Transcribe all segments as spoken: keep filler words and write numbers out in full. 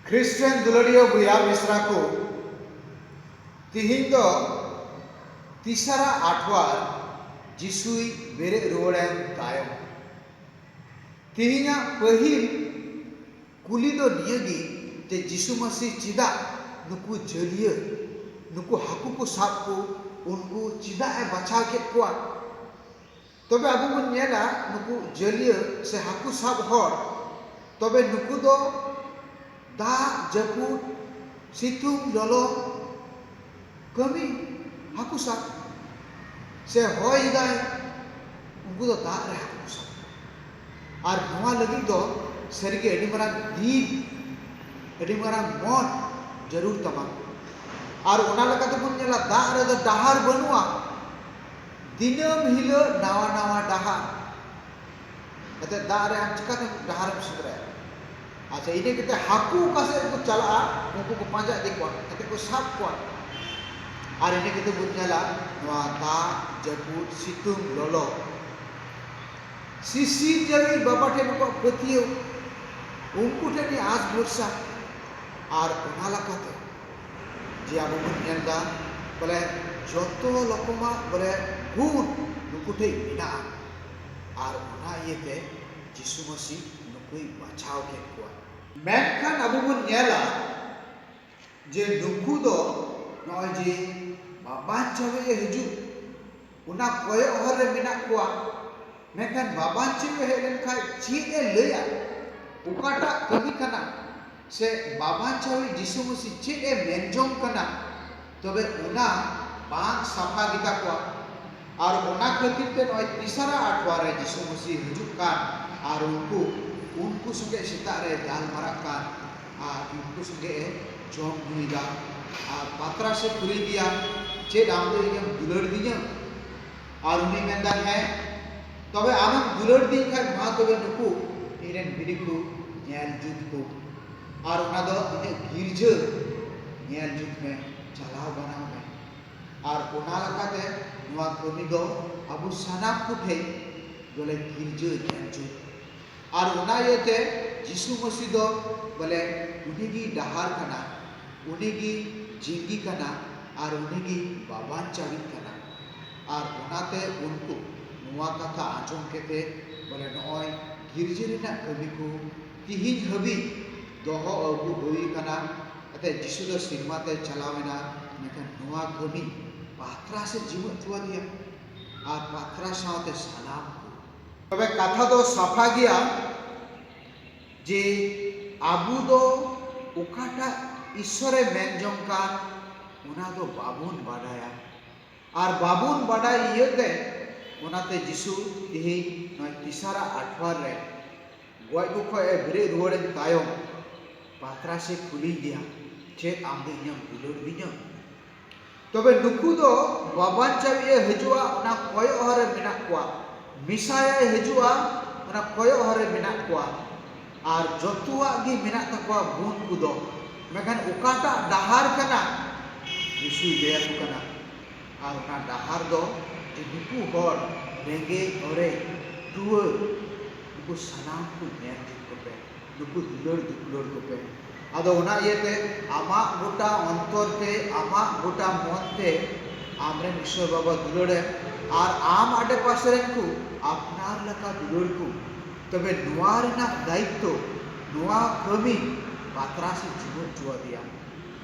ᱠᱷᱨᱤᱥᱴᱟᱱ ᱫᱩᱞᱟᱹᱲᱤᱭᱟᱹ ᱵᱚᱭᱦᱟ ᱢᱤᱥᱨᱟ ᱠᱚ, ᱛᱤᱦᱤᱧ ᱫᱚ ᱛᱤᱥᱟᱨᱟ ᱟᱴᱷᱣᱟᱨ ᱡᱤᱥᱩᱭ ᱵᱮᱨᱮᱫ ᱨᱩᱣᱟᱹᱲᱮᱱ ᱛᱟᱭᱚᱢ᱾ ᱛᱤᱦᱤᱧᱟᱜ ᱯᱟᱹᱦᱤᱞ ᱠᱩᱞᱤ ᱫᱚ ᱱᱤᱭᱟᱹ ᱜᱮ ᱡᱮ ᱡᱤᱥᱩ ᱢᱟᱹᱥᱤ ᱪᱮᱫᱟᱜ ᱱᱩᱠᱩ ᱡᱟᱹᱞᱤᱭᱟᱹ, ᱱᱩᱠᱩ ᱦᱟᱹᱠᱩ ᱠᱚ ᱥᱟᱵ ᱠᱚ, ᱩᱱᱠᱩ ᱪᱮᱫᱟᱜ ᱮ ᱵᱟᱪᱷᱟᱣ ᱠᱮᱫ ᱠᱚᱣᱟ? ᱛᱚᱵᱮ ᱟᱵᱚ ᱵᱚᱱ ᱧᱮᱞᱟ ᱱᱩᱠᱩ ᱡᱟᱹᱞᱤᱭᱟᱹ ᱥᱮ ᱦᱟᱹᱠᱩ ᱥᱟᱵ ᱦᱚᱲ, ᱛᱚᱵᱮ ᱱᱩᱠᱩ ᱫᱚ ᱫᱟᱜ, ᱡᱟᱹᱯᱩᱫ, ᱥᱤᱛᱩᱝ, ᱞᱚᱞᱚ, ᱠᱟᱹᱢᱤ, ᱦᱟᱹᱠᱩ ᱥᱟᱵ, ᱥᱮ ᱦᱚᱭ ᱫᱟᱭ, ᱩᱱᱠᱩ ᱫᱚ ᱫᱟᱜ ᱨᱮ ᱦᱟᱹᱠᱩ ᱠᱚ ᱥᱟᱵ ᱠᱚᱣᱟ᱾ ᱟᱨ ᱱᱚᱣᱟ ᱞᱟᱹᱜᱤᱫ ᱫᱚ ᱥᱟᱹᱨᱤᱜᱮ ᱟᱹᱰᱤ ᱢᱟᱨᱟᱝ ᱫᱤᱞ, ᱟᱹᱰᱤ ᱢᱟᱨᱟᱝ ᱢᱚᱱ ᱡᱟᱹᱨᱩᱲ ᱛᱟᱢᱟ᱾ ᱟᱨ ᱚᱱᱟ ᱞᱮᱠᱟ ᱛᱮᱵᱚᱱ ᱧᱮᱞᱟ, ᱫᱟᱜ ᱨᱮᱫᱚ ᱰᱟᱦᱟᱨ ᱵᱟᱹᱱᱩᱜᱼᱟ, ᱫᱤᱱᱟᱹᱢ ᱦᱤᱞᱳᱜ ᱱᱟᱣᱟ ᱱᱟᱣᱟ ᱰᱟᱦᱟᱨ᱾ ᱠᱟᱛᱮ ᱫᱟᱜ ᱨᱮ ᱟᱢ ᱪᱤᱠᱟᱹᱛᱮ ᱰᱟᱦᱟᱨᱮᱢ ᱥᱮᱸᱫᱽᱨᱟᱭᱟ? ᱟᱪᱪᱷᱟ, ᱤᱱᱟᱹ ᱠᱟᱛᱮ ᱦᱟᱹᱠᱩ ᱚᱠᱟ ᱥᱮᱫ ᱠᱚ ᱪᱟᱞᱟᱜᱼᱟ, ᱩᱱᱠᱩ ᱠᱚ ᱯᱟᱸᱡᱟ ᱤᱫᱤ ᱠᱚᱣᱟ, ᱠᱟᱛᱮ ᱠᱚ ᱥᱟᱵ ᱠᱚᱣᱟ᱾ ᱟᱨ ᱤᱱᱟᱹ ᱠᱟᱛᱮ ᱵᱚᱱ ᱧᱮᱞᱟ ᱱᱚᱣᱟ ᱫᱟᱜ, ᱡᱟᱹᱯᱩᱫ, ᱥᱤᱛᱩᱝ, ᱞᱚᱞᱚ, ᱥᱤᱥᱤᱨ ᱡᱟᱹᱣᱤᱡ ᱵᱟᱵᱟ ᱴᱷᱮᱱ ᱩᱱᱠᱩᱣᱟᱜ ᱯᱟᱹᱛᱭᱟᱹᱣ, ᱩᱱᱠᱩ ᱴᱷᱮᱱ ᱜᱮ ᱟᱸᱥ ᱵᱷᱚᱨᱥᱟ᱾ ᱟᱨ ᱚᱱᱟ ᱞᱮᱠᱟᱛᱮ ᱡᱮ ᱟᱵᱚ ᱵᱚᱱ ᱧᱮᱞ ᱮᱫᱟ, ᱵᱚᱞᱮ ᱡᱚᱛᱚ ᱨᱚᱠᱚᱢᱟᱜ ᱵᱚᱞᱮ ᱜᱩᱱ ᱱᱩᱠᱩ ᱴᱷᱮᱱ ᱢᱮᱱᱟᱜᱼᱟ᱾ ᱟᱨ ᱚᱱᱟ ᱤᱭᱟᱹᱛᱮ ᱡᱤᱥᱩ ᱢᱟᱹᱥᱤ ᱱᱩᱠᱩᱭ ᱵᱟᱪᱷᱟᱣ ᱠᱮᱫ ᱠᱚᱣᱟ᱾ ᱢᱮᱱᱠᱷᱟᱱ ᱟᱵᱚ ᱵᱚᱱ ᱧᱮᱞᱟ ᱡᱮ ᱱᱩᱠᱩ ᱫᱚ ᱱᱚᱜᱼᱚᱭ ᱡᱮ ᱵᱟᱵᱟᱧᱪᱟᱣᱤᱡ ᱮ ᱦᱤᱡᱩᱜ, ᱚᱱᱟ ᱠᱚᱭᱚᱜ ᱦᱚᱨ ᱨᱮ ᱢᱮᱱᱟᱜ ᱠᱚᱣᱟ᱾ ᱢᱮᱱᱠᱷᱟᱱ ᱵᱟᱵᱟᱧᱪᱟᱣᱤᱡ ᱮ ᱦᱮᱡ ᱞᱮᱱᱠᱷᱟᱱ ᱪᱮᱫ ᱮ ᱞᱟᱹᱭᱟ, ᱚᱠᱟᱴᱟᱜ ᱠᱟᱹᱢᱤ ᱠᱟᱱᱟ, ᱥᱮ ᱵᱟᱵᱟᱧᱪᱟᱣᱤᱡ ᱡᱤᱥᱩ ᱢᱟᱹᱥᱤ ᱪᱮᱫ ᱮ ᱢᱮᱱ ᱡᱚᱝ ᱠᱟᱱᱟ, ᱛᱚᱵᱮ ᱚᱱᱟ ᱵᱟᱝ ᱥᱟᱯᱷᱟ ᱜᱮᱛᱟ ᱠᱚᱣᱟ᱾ ᱟᱨ ᱚᱱᱟ ᱠᱷᱟᱹᱛᱤᱨ ᱛᱮ ᱱᱚᱜᱼᱚᱭ ᱛᱤᱥᱟᱨᱟ ᱟᱴᱷᱣᱟᱨ ᱨᱮ ᱡᱤᱥᱩ ᱢᱟᱹᱥᱤ ᱦᱤᱡᱩᱜ ᱠᱟᱱ, ᱟᱨ ᱩᱱᱠᱩ, ᱩᱱᱠᱩ ᱥᱚᱸᱜᱮ ᱥᱮᱛᱟᱜ ᱨᱮ ᱜᱟᱞᱢᱟᱨᱟᱜ ᱠᱟᱱ, ᱟᱨ ᱩᱱᱠᱩ ᱥᱚᱸᱜᱮ ᱮ ᱡᱚᱢ ᱧᱩᱭᱮᱫᱟ᱾ ᱟᱨ ᱯᱟᱛᱨᱟᱥ ᱮ ᱠᱩᱞᱤ ᱫᱮᱭᱟ, "ᱪᱮᱫ ᱟᱢ ᱫᱚ ᱤᱧᱮᱢ ᱫᱩᱞᱟᱹᱲ ᱫᱤᱧᱟ?" ᱟᱨ ᱩᱱᱤ ᱢᱮᱱᱫᱟ, "ᱦᱮᱸ, ᱛᱚᱵᱮ ᱟᱢᱮᱢ ᱫᱩᱞᱟᱹᱲ ᱫᱤᱧ ᱠᱷᱟᱱ ᱢᱟ ᱛᱚᱵᱮ ᱱᱩᱠᱩ ᱤᱧᱨᱮᱱ ᱵᱤᱱᱤ ᱠᱚ ᱧᱮᱞ ᱡᱩᱛ ᱠᱚ, ᱟᱨ ᱚᱱᱟ ᱫᱚ ᱤᱧᱟᱹᱜ ᱜᱤᱨᱡᱟᱹ ᱧᱮᱞ ᱡᱩᱛ ᱢᱮ, ᱪᱟᱞᱟᱣ ᱵᱟᱱᱟᱣ ᱢᱮ᱾" ᱟᱨ ᱚᱱᱟ ᱞᱮᱠᱟᱛᱮ ᱱᱚᱣᱟ ᱠᱟᱹᱢᱤ ᱫᱚ ᱟᱵᱚ ᱥᱟᱱᱟᱢ ᱠᱚᱴᱷᱮᱱ ᱵᱚᱞᱮ ᱜᱤᱨᱡᱟᱹ ᱧᱮᱞ ᱡᱩᱛ᱾ ᱟᱨ ᱚᱱᱟ ᱤᱭᱟᱹᱛᱮ ᱡᱤᱥᱩ ᱢᱟᱹᱥᱤ ᱫᱚ ᱵᱚᱞᱮ ᱩᱱᱤᱜᱮ ᱰᱟᱦᱟᱨ ᱠᱟᱱᱟ, ᱩᱱᱤᱜᱮ ᱡᱤᱸᱫᱜᱤ ᱠᱟᱱᱟ, ᱟᱨ ᱩᱱᱤᱜᱮ ᱵᱟᱵᱟᱱᱪᱟᱣᱤᱡ ᱠᱟᱱᱟ᱾ ᱟᱨ ᱚᱱᱟᱛᱮ ᱩᱱᱠᱩ ᱱᱚᱣᱟ ᱠᱟᱛᱷᱟ ᱟᱸᱡᱚᱢ ᱠᱟᱛᱮ ᱵᱚᱞᱮ ᱱᱚᱜᱼᱚᱭ ᱜᱤᱨᱡᱟᱹ ᱨᱮᱱᱟᱜ ᱠᱟᱹᱢᱤ ᱠᱚ ᱛᱤᱦᱤᱧ ᱦᱟᱹᱵᱤᱡ ᱫᱚᱦᱚ ᱟᱹᱜᱩ ᱦᱩᱭ ᱟᱠᱟᱱᱟ᱾ ᱮᱱᱛᱮ ᱡᱤᱥᱩ ᱫᱚ ᱥᱮᱨᱢᱟ ᱛᱮ ᱪᱟᱞᱟᱣ ᱮᱱᱟ, ᱢᱮᱱᱠᱷᱟᱱ ᱱᱚᱣᱟ ᱠᱟᱹᱢᱤ ᱯᱟᱛᱨᱟᱥ ᱮ ᱡᱤᱣᱮᱫ ᱦᱚᱪᱚ ᱟᱫᱮᱭᱟ ᱟᱨ ᱯᱟᱛᱨᱟᱥ ᱥᱟᱶᱛᱮ ᱥᱟᱱᱟᱢ ᱠᱚ᱾ ᱛᱚᱵᱮ ᱠᱟᱛᱷᱟ ᱫᱚ ᱥᱟᱯᱷᱟ ᱜᱮᱭᱟ ᱡᱮ ᱟᱵᱚ ᱫᱚ ᱚᱠᱟᱴᱟᱜ ᱤᱥᱥᱚᱨᱮ ᱢᱮᱱ ᱡᱚᱝ ᱠᱟᱱ, ᱚᱱᱟ ᱫᱚ ᱵᱟᱵᱚᱱ ᱵᱟᱰᱟᱭᱟ᱾ ᱟᱨ ᱵᱟᱵᱚᱱ ᱵᱟᱰᱟᱭ ᱤᱭᱟᱹᱛᱮ ᱚᱱᱟᱛᱮ ᱡᱤᱥᱩ ᱛᱤᱦᱤᱧ ᱱᱚᱜᱼᱚᱭ ᱛᱮᱥᱟᱨᱟ ᱟᱴᱷᱣᱟᱨ ᱨᱮ ᱜᱚᱡ ᱠᱚ ᱠᱷᱚᱡ ᱮ ᱵᱮᱨᱮᱫ ᱨᱩᱣᱟᱹᱲᱮᱱ ᱛᱟᱭᱚᱢ ᱯᱟᱛᱨᱟᱥ ᱮ ᱠᱩᱞᱤ ᱫᱮᱭᱟ, "ᱪᱮᱫ ᱟᱢ ᱫᱚ ᱤᱧᱮᱢ ᱫᱩᱞᱟᱹᱲ ᱫᱤᱧᱟ?" ᱛᱚᱵᱮ ᱱᱩᱠᱩ ᱫᱚ ᱵᱟᱵᱟᱧᱪᱟᱣᱤᱡ ᱮ ᱦᱤᱡᱩᱜᱼᱟ, ᱚᱱᱟ ᱠᱚᱭᱚᱜ ᱦᱚᱨ ᱨᱮ ᱢᱮᱱᱟᱜ ᱠᱚᱣᱟ᱾ ᱢᱮᱥᱟᱭᱟᱭ ᱦᱤᱡᱩᱜᱼᱟ, ᱚᱱᱟ ᱠᱚᱭᱚᱜ ᱦᱚᱨ ᱨᱮ ᱢᱮᱱᱟᱜ ᱠᱚᱣᱟ᱾ ᱟᱨ ᱡᱚᱛᱚᱣᱟᱜ ᱜᱮ ᱢᱮᱱᱟᱜ ᱛᱟᱠᱚᱣᱟ ᱜᱩᱱ ᱠᱚᱫᱚ, ᱢᱮᱱᱠᱷᱟᱱ ᱚᱠᱟᱴᱟᱜ ᱰᱟᱦᱟᱨ ᱠᱟᱱᱟ, ᱡᱤᱥᱩᱭ ᱞᱟᱹᱭ ᱟᱠᱚ ᱠᱟᱱᱟ᱾ ᱟᱨ ᱚᱱᱟ ᱰᱟᱦᱟᱨ ᱫᱚ ᱡᱮ ᱱᱩᱠᱩ ᱦᱚᱲ ᱨᱮᱸᱜᱮᱡ ᱚᱨᱮᱡ ᱴᱩᱣᱟᱹᱨ, ᱱᱩᱠᱩ ᱥᱟᱱᱟᱢ ᱠᱚ ᱧᱮᱞ ᱡᱩᱛ ᱠᱚᱯᱮ, ᱱᱩᱠᱩ ᱫᱩᱞᱟᱹᱲ ᱫᱩᱯᱞᱟᱹᱲ ᱠᱚᱯᱮ᱾ ᱟᱫᱚ ᱚᱱᱟ ᱤᱭᱟᱹᱛᱮ ᱟᱢᱟᱜ ᱜᱚᱴᱟ ᱚᱱᱛᱚᱨ ᱛᱮ, ᱟᱢᱟᱜ ᱜᱚᱴᱟ ᱢᱚᱱ ᱛᱮ ᱟᱢᱨᱮᱱ ᱤᱥᱥᱚᱨ ᱵᱟᱵᱟ ᱫᱩᱞᱟᱹᱲᱮᱢ ᱟᱨ ᱟᱢ ᱟᱰᱮ ᱯᱟᱥᱮ ᱨᱮᱱ ᱠᱚ ᱟᱯᱱᱟᱨ ᱞᱮᱠᱟ ᱫᱩᱞᱟᱹᱲ ᱠᱚ᱾ ᱛᱚᱵᱮ ᱱᱚᱣᱟ ᱨᱮᱱᱟᱜ ᱫᱟᱭᱤᱛᱛᱚ, ᱱᱚᱣᱟ ᱠᱟᱹᱢᱤ ᱯᱟᱛᱨᱟᱥ ᱮ ᱡᱤᱢᱟᱹ ᱦᱚᱪᱚ ᱟᱫᱮᱭᱟ᱾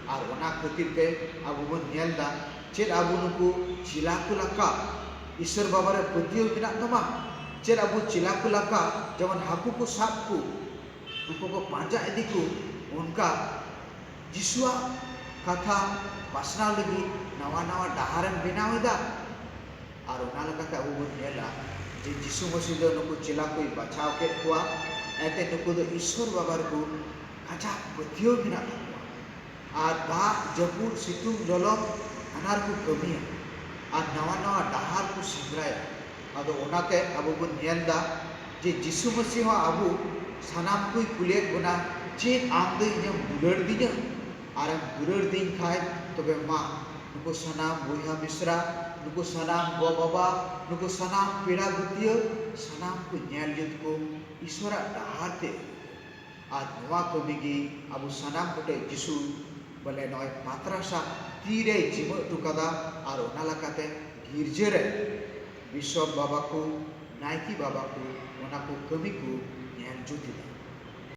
ᱟᱨ ᱚᱱᱟ ᱠᱷᱟᱹᱛᱤᱨ ᱛᱮ ᱟᱵᱚ ᱵᱚᱱ ᱧᱮᱞ ᱮᱫᱟ, ᱪᱮᱫ ᱟᱵᱚ ᱱᱩᱠᱩ ᱪᱮᱞᱟ ᱠᱚ ᱞᱮᱠᱟ ᱤᱥᱥᱚᱨ ᱵᱟᱵᱟ ᱨᱮ ᱯᱟᱹᱛᱭᱟᱹᱣ ᱢᱮᱱᱟᱜ ᱛᱟᱢᱟ? ᱪᱮᱫ ᱟᱵᱚ ᱪᱮᱞᱟ ᱠᱚ ᱞᱮᱠᱟ ᱡᱮᱢᱚᱱ ᱦᱟᱹᱠᱩ ᱠᱚ ᱥᱟᱵ ᱠᱚ, ᱩᱱᱠᱩ ᱠᱚ ᱯᱟᱸᱡᱟ ᱤᱫᱤ ᱠᱚ, ᱚᱱᱠᱟ ᱡᱤᱥᱩᱣᱟᱜ ᱠᱟᱛᱷᱟ ᱯᱟᱥᱱᱟᱣ ᱞᱟᱹᱜᱤᱫ ᱱᱟᱣᱟ ᱱᱟᱣᱟ ᱰᱟᱦᱟᱨᱮᱢ ᱵᱮᱱᱟᱣ ᱮᱫᱟ? ᱟᱨ ᱚᱱᱟ ᱞᱮᱠᱟᱛᱮ ᱟᱵᱚ ᱵᱚᱱ ᱧᱮᱞᱟ ᱡᱮ ᱡᱤᱥᱩ ᱢᱟᱹᱥᱤ ᱫᱚ ᱱᱩᱠᱩ ᱪᱮᱞᱟ ᱠᱚᱭ ᱵᱟᱪᱷᱟᱣ ᱠᱮᱫ ᱠᱚᱣᱟ, ᱮᱱᱛᱮ ᱱᱩᱠᱩ ᱫᱚ ᱤᱥᱥᱚᱨ ᱵᱟᱵᱟ ᱨᱮᱠᱚ ᱠᱟᱡᱟᱠ ᱯᱟᱹᱛᱭᱟᱹᱣ ᱢᱮᱱᱟᱜ ᱛᱟᱠᱚᱣᱟ᱾ ᱟᱨ ᱫᱟᱜ, ᱡᱟᱹᱯᱩᱫ, ᱥᱤᱛᱩᱝ, ᱞᱚᱞᱚ, ᱦᱟᱱᱟ ᱨᱮᱠᱚ ᱠᱟᱹᱢᱤᱭᱟ ᱟᱨ ᱱᱟᱣᱟ ᱱᱟᱣᱟ ᱰᱟᱦᱟᱨ ᱠᱚ ᱥᱮᱸᱫᱽᱨᱟᱭᱟ᱾ ᱟᱫᱚ ᱚᱱᱟᱛᱮ ᱟᱵᱚ ᱵᱚᱱ ᱧᱮᱞ ᱮᱫᱟ ᱡᱮ ᱡᱤᱥᱩ ᱢᱟᱹᱥᱤ ᱦᱚᱸ ᱟᱵᱚ ᱥᱟᱱᱟᱢ ᱠᱚᱭ ᱠᱩᱞᱤᱭᱮᱫ ᱵᱚᱱᱟ, "ᱪᱮᱫ ᱟᱢ ᱫᱚ ᱤᱧᱮᱢ ᱫᱩᱞᱟᱹᱲ ᱫᱤᱧᱟ? ᱟᱨᱮᱢ ᱫᱩᱞᱟᱹᱲ ᱫᱤᱧ ᱠᱷᱟᱡ ᱛᱚᱵᱮ ᱢᱟ ᱱᱩᱠᱩ ᱥᱟᱱᱟᱢ ᱵᱚᱭᱦᱟ ᱢᱤᱥᱨᱟ, ᱱᱩᱠᱩ ᱥᱟᱱᱟᱢ ᱜᱚ ᱵᱟᱵᱟ, ᱱᱩᱠᱩ ᱥᱟᱱᱟᱢ ᱯᱮᱲᱟ ᱜᱟᱹᱛᱭᱟᱹ, ᱥᱟᱱᱟᱢ ᱠᱚ ᱧᱮᱞ ᱡᱩᱛ ᱠᱚ ᱤᱥᱚᱨᱟᱜ ᱰᱟᱦᱟᱨ ᱛᱮ ᱟᱹᱜᱩ ᱠᱚ᱾" ᱟᱨ ᱱᱚᱣᱟ ᱠᱟᱹᱢᱤ ᱜᱮ ᱟᱵᱚ ᱥᱟᱱᱟᱢ ᱠᱚᱴᱷᱮᱡ ᱡᱤᱥᱩ ᱵᱚᱞᱮ ᱱᱚᱜᱼᱚᱭ ᱯᱟᱛᱨᱟ ᱥᱟᱵ ᱛᱤ ᱨᱮᱭ ᱡᱤᱢᱟᱹ ᱦᱚᱴᱚ ᱠᱟᱫᱟ᱾ ᱟᱨ ᱚᱱᱟ ᱞᱮᱠᱟᱛᱮ ᱜᱤᱨᱡᱟᱹ ᱨᱮ ᱵᱤᱥᱚᱯ ᱵᱟᱵᱟ ᱠᱚ, ᱱᱟᱭᱠᱮ ᱵᱟᱵᱟ ᱠᱚ ᱚᱱᱟ ᱠᱚ ᱠᱟᱹᱢᱤ ᱠᱚ ᱧᱮᱞ ᱡᱩᱛ ᱮᱫᱟ᱾